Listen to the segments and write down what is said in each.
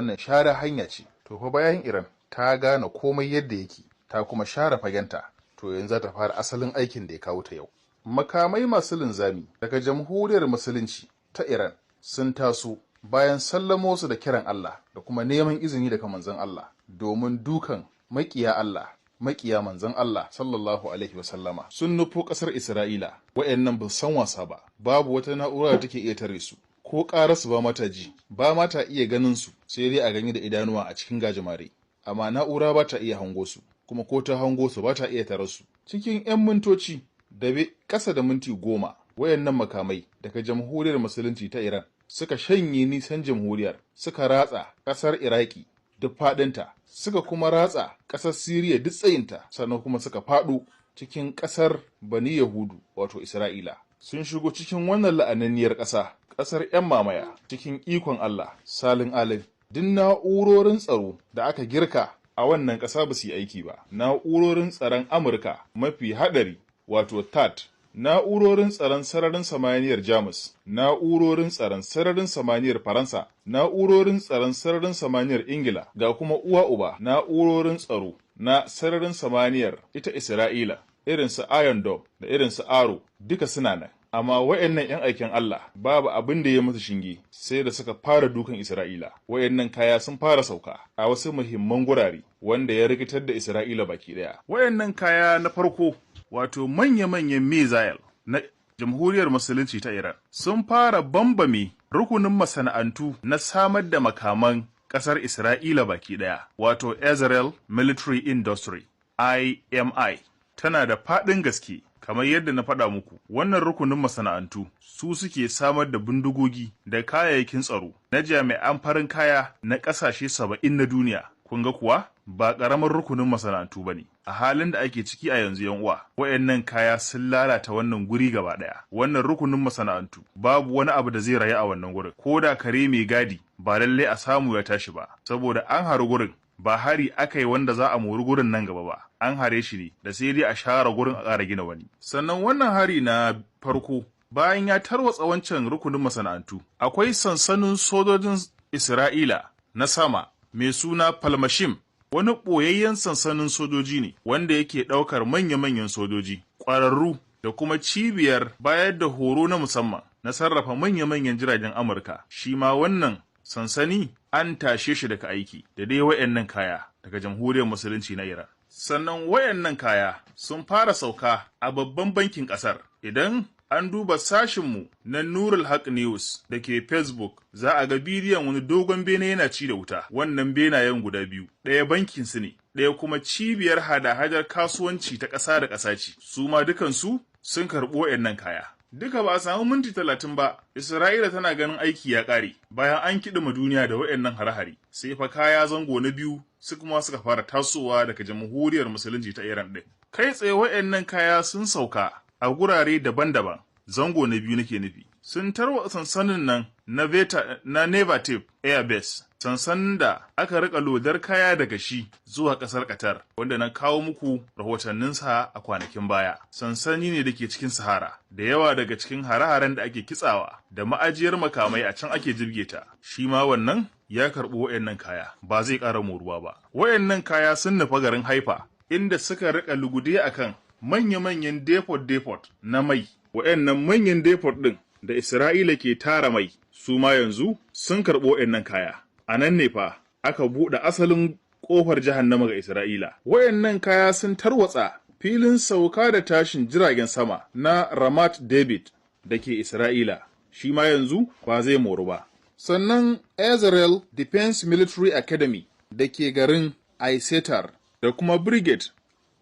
Wannan share hanya ce. To fa bayan Iran ta gane komai yadda yake, ta kuma share fagenta, to yanzu za ta fara asalin aikin da ya kawo ta yau. Makamai masu linzami daga Jamhuriyar Musulunci ta Iran sun taso bayan sallamo su da kiran Allah da kuma neman izini daga manzon Allah domin dukan makiya Allah, makiya manzon Allah sallallahu alaihi wasallama. Sun nufo kasar Isra'ila. Wayannan ba san wasa ba, babu wata na'ura da take iya tare su, ko ƙararsu ba mata ji, ba mata iya ganin su, sai dai a gani da idanuwa a cikin gajimare, amma na'ura ba ta iya hango su, kuma ko ta hango su ba ta iya tare su. Cikin 'yan mintoci da ƙasa da minti 10, wayannan makamai daga Jamhuriyar Musulunci ta Iran suka shanye nisan jamhuriyar, suka ratsa ƙasar Iraki duk faɗinta, suka kuma ratsa ƙasar Siriya duk tsayinta, sannan kuma suka faɗo cikin ƙasar Bani Yahudu, wato Isra'ila. Sun shigo cikin wannan la'ananniyar ƙasa, ƙasar 'yan mamaya, cikin ikon Allah, salin alin. Duk na'urorin tsaro da aka girka a wannan ƙasa ba su yi aiki ba. Na'urorin tsaron Amurka mafi haɗari, wato THAAD, na'urorin tsaron sararin samaniyar Jamus, na'urorin tsaron sararin samaniyar Faransa, na'urorin tsaron sararin samaniyar Ingila, ga kuma uwa uba na'urorin tsaro na sararin samaniyar ita Isra'ila, irin su Iron Dome da irin su Arrow, duka suna nan. Amma wayannan 'yan aikin Allah babu abin da ya musu shinge sai da suka fara dukan Isra'ila. Wayannan kaya sun fara sauka a wasu muhimman gurare wanda ya rikitar da Isra'ila baki daya. Wayannan kaya na farko, wato manya-manyan missile na Jamhuriyar Musulunci ta Iran, sun fara bambame rukunin masana'antu na samar da makaman ƙasar Isra'ila baki ɗaya, wato Israel Military Industry, IMI, tana da faɗin gaske. Kamar yadda na faɗa muku, wannan rukunin masana'antu su suke samar da bindigogi da kayayyakin tsaro na jami'an farin kaya na ƙasashe 70 na duniya. Kun ga kuwa ba ƙaramin rukunin masana'antu ba ne. A halin da ake ciki a yanzu, yan uwa, wayannan kaya sun lalata wannan guri gaba ɗaya. Wannan rukunin masana'antu, babu wani abu da zai rayu a wannan gurin. Ko da kare mai gadi ba lallai a samu ya tashi ba, saboda an hari gurin, ba hari aka yi wanda za a mori gurin nan gaba ba, an hare shi ne da sai dai a share gurin a ƙara gina wani. Sannan wannan hari na farko, bayan ya tarwatsa wancan rukunin masana'antu, akwai sansanin sojojin Isra'ila na sama mai suna Palmachim. Wani ɓoyayyen sansanin sojoji ne wanda yake ɗaukar manya-manyan sojoji ƙwararru da kuma cibiyar bayar da horo na musamman na sarrafa manya-manyan jiragen Amurka. Shi ma wannan sansani an tashe shi daga aiki da dai wayannan kaya daga Jamhuriyar Musulunci na Iran. Sannan wayannan kaya sun fara sauka a babban bankin ƙasar. Idan an duba sashinmu na Nurul Haq News da ke Facebook, za a ga bidiyon wani dogon bene yana ci da wuta. Wannan benayen guda biyu, ɗaya bankin su ne, ɗaya kuma cibiyar hada-hadar kasuwanci ta ƙasa da ƙasa ce. Su ma dukansu sun karɓi wayannan kaya. Duka ba a samu minti 30 ba, Isra'ila tana ganin aiki ya ƙare. Bayan an kiɗima duniya da wayannan hare-hare, sai fa kaya zango na biyu su kuma suka fara tasowa daga Jamhuriyar Musulunci ta Iran ɗin. Kai tsaye wayannan kaya sun sauka a gurare daban-daban, zango na biyu nake nufi. Sun tarwatsa sansanin nan na Veta, na Nevatim Air Base, sansanin da aka rika lodar kaya daga shi zuwa kasar Qatar, wanda na kawo muku rahotanninsa a kwanakin baya. Sansani ne da ke cikin Sahara, da yawa daga cikin hare-haren da ake kitsawa da ma'ajiyar makamai a can ake jibge ta. Shi ma wannan ya karɓi wayannan kaya, ba zai ƙara moruwa ba. Wayannan kaya sun nufa garin Haifa, inda suka rika lugude akan manya-manyan depot-depot na mai. Wayannan manyan depot ɗin da Isra'ila ke tara mai, su ma yanzu sun karɓo wayannan kaya. A nan ne fa aka buɗe asalin ƙofar jahannama ga Isra'ila. Wayannan kaya sun tarwatsa filin sauka da tashin jiragen sama na Ramat David da ke Isra'ila, shi ma yanzu ba zai moru ba. Sannan Israel Defense Military Academy da ke garin Aisetar da kuma Brigade,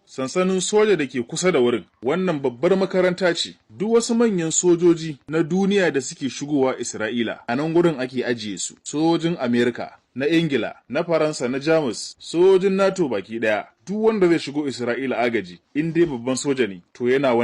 sansanin soja da ke kusa da wurin, wannan babbar makaranta ce. Duk wasu manyan sojoji na duniya da suke shigowa Isra'ila, a nan gurin ake ajiye su. Sojin Amerika, na Ingila, na Faransa, na Jamus, sojin NATO baki daya, duk wanda zai shigo Isra'ila agaji, in dai babban soja ne, to yana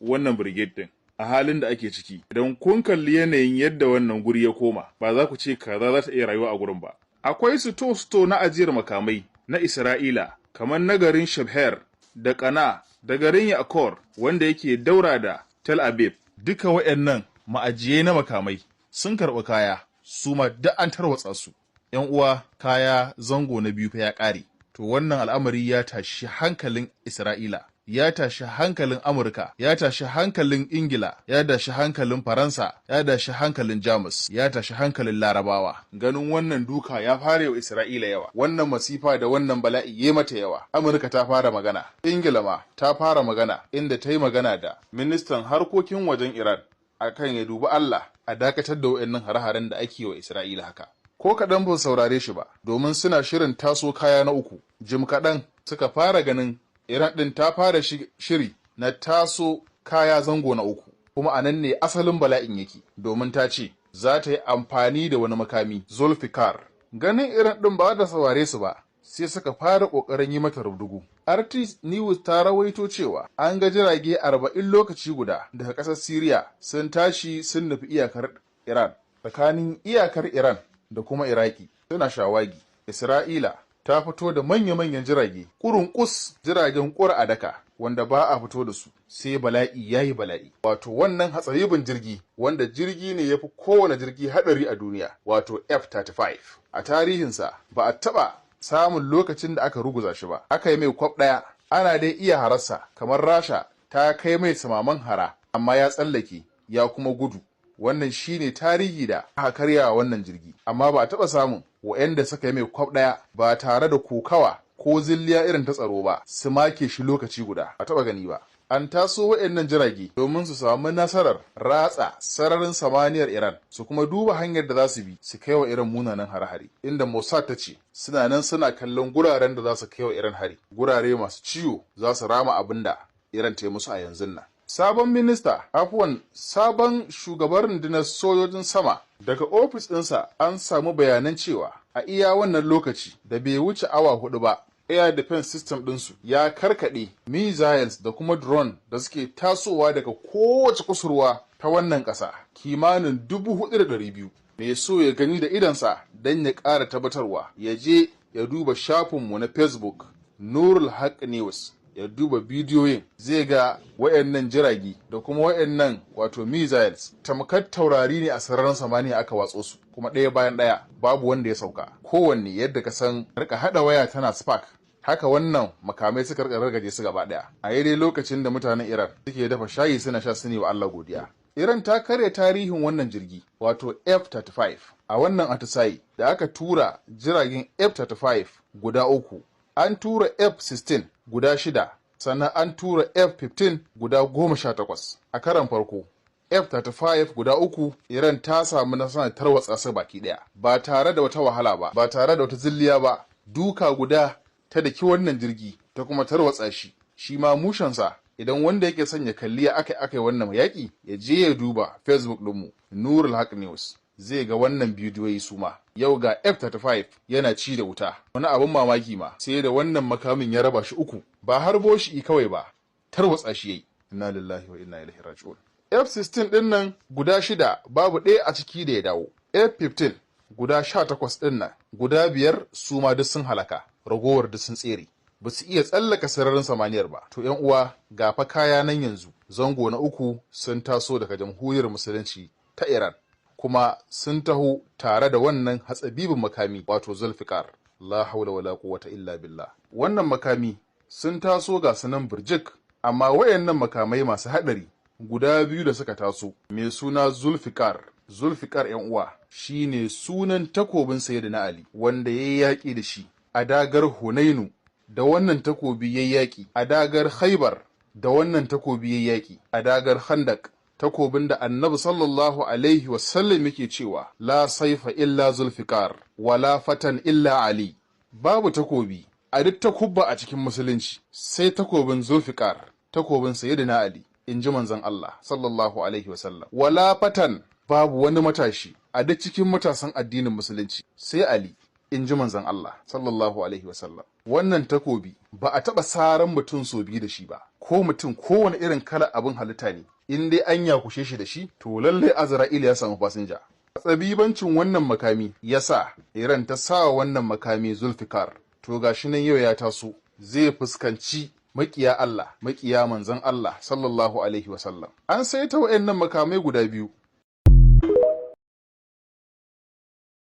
wannan brigade din. A halin da ake ciki, idan kun kalli yanayin yadda wannan guri ya koma, ba za ku ce kaza za ta iya rayuwa a gurin ba. Akwai sito-sito na ajiyar makamai na Isra'ila, kamar na garin Shabher da Kana da garin Yakor wanda yake daura da Tel Aviv. Duka waɗannan ma'ajiyai na makamai sun karɓi kaya, su ma duk an tarwatsa su. 'Yan uwa, kaya zango na biyu fa ya ƙare. To wannan al'amari ya tashi hankalin Isra'ila, ya tashi hankalin Amurka, ya tashi hankalin Ingila, ya tashi hankalin Faransa, ya tashi hankalin Jamus, ya tashi hankalin Larabawa. Ganin wannan duka ya fara wa Isra'ila yawa, wannan masifa da wannan bala'i ya mata yawa. Amurka ta fara magana, Ingila ma ta fara magana, inda ta yi magana da ministan harkokin wajen Iran akan ya dubi Allah a dakatar da waɗannan hare-haren da ake wa Isra'ila haka. Ko kaɗan ba saurare shi ba, domin suna shirin taso kaya na uku. Jim kaɗan suka fara ganin Iran ɗin ta fara shiri na taso kaya zango na uku, kuma a nan ne asalin bala'in yake, domin ta ce za ta yi amfani da wani makami, Zulfikar. Ganin Iran ɗin ba da saurare su ba, sai suka fara ƙoƙarin yi mata rubdugu. RT News ta rawaito cewa an ga jirage 40 lokaci guda daga ƙasar Siriya sun tashi sun nufi iyakar Iran. Tsakanin iyakar Iran da kuma Iraki suna shawagi. Isra'ila ta fito da manya-manyan jirage, ƙurunƙus, jiragen ƙura a daka, wanda ba a fito da su sai bala'i ya yi bala'i. Wato wannan hatsaribin jirgi, wanda jirgi ne ya fi kowane jirgi haɗari a duniya, wato F-35. A tarihinsa ba a taɓa samun lokacin da aka ruguza shi ba, aka yi mai kwab ɗaya. Ana dai iya hararsa, kamar Rasha ta kai mai samaman hara, amma ya tsallake ya kuma gudu. Wannan shine tarihi da aka karya wannan jirgi, amma ba a taɓa samun wa'yanda suka yi mai kwab ɗaya ba tare da kokawa ko zilliya irin ta tsaro ba su make shi lokaci guda, a taɓa gani ba. An taso wa'yannan jirage domin su samu nasarar ratsa sararin samaniyar Iran, su kuma duba hanyar da za su bi su kai wa Iran munanan hare-hare, inda Mossad ta ce suna nan suna kallon guraren da za su kai wa Iran hari, gurare masu ciwo, za su rama abin da Iran ta yi musu a yanzun nan. Sabon minista, afuwan, sabon shugaban rundunar sojojin sama, daga ofis ɗinsa an samu bayanan cewa a iya wannan lokaci da bai wuce awa 4 ba, air defense system ɗinsu ya karkaɗe missiles da kuma drone da suke tasowa daga kowace kusurwa ta wannan ƙasa kimanin 4,200. Mai so ya gani da idansa don ya ƙara tabbatarwa, ya je ya duba shafinmu na Facebook, Nurul Haq News, ya duba bidiyoyin, zai ga wayannan jirage da kuma wayannan wato missiles, tamkar taurari ne a sararin samaniya aka watso su, kuma ɗaya bayan ɗaya, babu wanda ya sauka. Kowanne yadda ka san rika hada waya tana spark, haka wannan makamai suka rika rargaje su gaba ɗaya, a daidai lokacin da mutanen Iran suke dafa shayi suna sha su ne wa Allah godiya. Iran ta karya tarihin wannan jirgi, wato F-35. A wannan atisaye da aka tura jiragen F-35 guda uku, an tura F-16 guda shida, sannan an tura F-15 guda 18. A karan farko, F-35 guda uku, Iran ta samu nasarar tarwatsa su baki daya ba tare da wata wahala ba, ba tare da wata zilliya ba. Duka guda ta daki wannan jirgi ta kuma tarwatsa shi. Shi ma mushansa, idan wanda yake son ya kalli ya aka yi wannan yaƙi, ya je ya duba Facebook ɗinmu, Nurul Haq News, zai ga wannan bidiyoyi su ma. Yau ga F-35 yana ci da wuta. Wani abin mamaki ma, sai da wannan makamin ya raba shi uku, ba harbo shi kawai ba, tarwatsa shi yayi. Inna lillahi wa inna ilaihi raji'un. F-16 din nan guda shida, babu ɗaya a ciki da ya dawo. F-15 guda 18 din nan, guda biyar su ma duk sun halaka, ragowar duk sun tsere, ba su iya tsallaka sararin samaniyar ba. To yan uwa, ga fa kaya nan yanzu, zango na uku sun taso daga Jamhuriyar Musulunci ta Iran, kuma sun taho tare da wannan hatsabibin makami, wato Zulfikar. La haula wala quwwata illa billah. Wannan makami sun taso, ga sunan birjik, amma wayannan makamai masu hadari guda biyu da suka taso mai suna Zulfikar. Zulfikar, yan uwa, shine sunan takobin Sayyidina Ali wanda yayi yaƙi da shi a dagar Hunainu, da wannan takobi yayi yaƙi a dagar Khaibar, da wannan takobi yayi yaƙi a dagar Khandak, takobin da Annabi sallallahu alaihi wasallam yake cewa: "La saifa illa Zulfikar wala fatan illa Ali." Babu takobi a duk takubba a cikin Musulunci sai takobin Zulfikar, takobin Sayyidina Ali, in ji manzon Allah sallallahu alaihi wasallam. Wala fatan, babu wani matashi a duk cikin matasan addinin Musulunci sai Ali, in ji manzon Allah sallallahu alaihi wasallam. Wannan takobi ba a taɓa saran mutum so biyu da shi ba, ko mutum kowane irin kala abin halitta ne, in dai an yakushe shi da shi, to lallai Azra'il ya samu fasinja. Tsabibancin wannan makami ya sa Iran ta sa wannan makami Zulfikar. To gashi nan yau ya taso zai fuskanci makiya Allah, makiya manzon Allah sallallahu alaihi wasallam. An saita wa'annan makamai guda biyu.